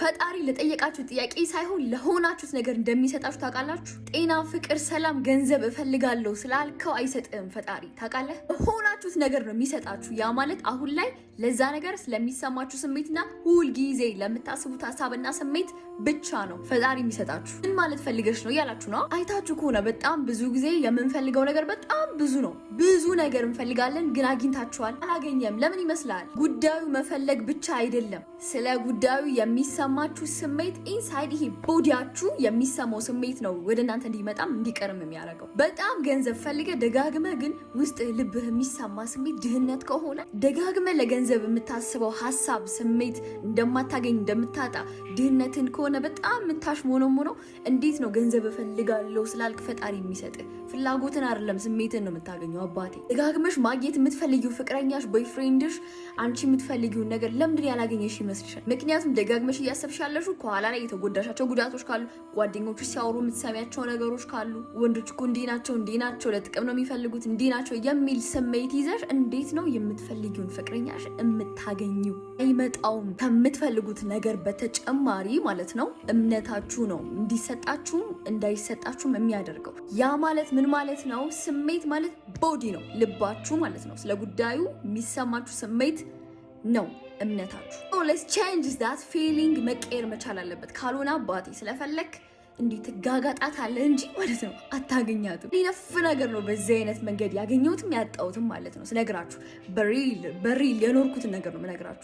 ፈጣሪ ለጠየቃችሁ ጥያቄ ሳይሆን ለሆናችሁት ነገር እንደሚሰጣችሁ ታውቃላችሁ። ጤና፣ ፍቅር፣ ሰላም፣ ገንዘብ እፈልጋለሁ ስላልከው አይሰጥህም ፈጣሪ፣ ታውቃለህ። ለሆናችሁት ነገር ነው የሚሰጣችሁ። ያ ማለት አሁን ላይ ለዛ ነገር ስለሚሰማችሁ ስሜትና ሁል ጊዜ ለምታስቡት ሀሳብና ስሜት ብቻ ነው ፈጣሪ የሚሰጣችሁ። ምን ማለት ፈልገሽ ነው እያላችሁ ነው። አይታችሁ ከሆነ በጣም ብዙ ጊዜ የምንፈልገው ነገር በጣም ብዙ ነው። ብዙ ነገር እንፈልጋለን፣ ግን አግኝታችኋል? አላገኘም። ለምን ይመስላል? ጉዳዩ መፈለግ ብቻ አይደለም። ስለ ጉዳዩ የሚሰማችሁ ስሜት inside ይሄ body ያችሁ የሚሰማው ስሜት ነው ወደ እናንተ እንዲመጣም እንዲቀርም የሚያደርገው። በጣም ገንዘብ ፈልገህ ደጋግመህ ግን ውስጥ ልብህ የሚሰማ ስሜት ድህነት ከሆነ፣ ደጋግመህ ለገንዘብ የምታስበው ሀሳብ ስሜት እንደማታገኝ፣ እንደምታጣ፣ ድህነትን ከሆነ በጣም የምታሽሞነሙነው፣ እንዴት ነው ገንዘብ እፈልጋለሁ ስላልክ ፈጣሪ የሚሰጥህ? ፍላጎትን አይደለም፣ ስሜትን ነው የምታገኘው። አባቴ፣ ደጋግመሽ ማግኘት የምትፈልጊው ፍቅረኛሽ፣ boyfriend ሽ አንቺ የምትፈልጊውን ነገር ለምንድን ያላገኘሽ ይመስልሻል? ምክንያቱም ደጋግመሽ እያሰብሽ ያለሽው ከኋላ ላይ የተጎዳሻቸው ጉዳቶች ካሉ፣ ጓደኞች ሲያወሩ የምትሰሚያቸው ነገሮች ካሉ፣ ወንዶች እኮ እንዲህ ናቸው፣ እንዲህ ናቸው፣ ለጥቅም ነው የሚፈልጉት፣ እንዲህ ናቸው የሚል ስሜት ይዘሽ እንዴት ነው የምትፈልጊውን ፍቅረኛሽ የምታገኘው? አይመጣውም። ከምትፈልጉት ነገር በተጨማሪ ማለት ነው እምነታችሁ ነው እንዲሰጣችሁም እንዳይሰጣችሁም የሚያደርገው። ያ ማለት ምን ማለት ነው? ስሜት ማለት body ነው፣ ልባችሁ ማለት ነው። ስለ ጉዳዩ የሚሰማችሁ ስሜት ነው እምነታችሁ። Let's change that feeling። መቀየር መቻል አለበት። ካልሆነ አባቴ ስለፈለክ እንዲህ ትጋጋጣታለህ እንጂ ማለት ነው አታገኛትም። ነፍ ነገር ነው በዚህ አይነት መንገድ ያገኘሁትም ያጣሁትም ማለት ነው። ስነግራችሁ በ real በ real የኖርኩትን ነገር ነው የምነግራችሁ።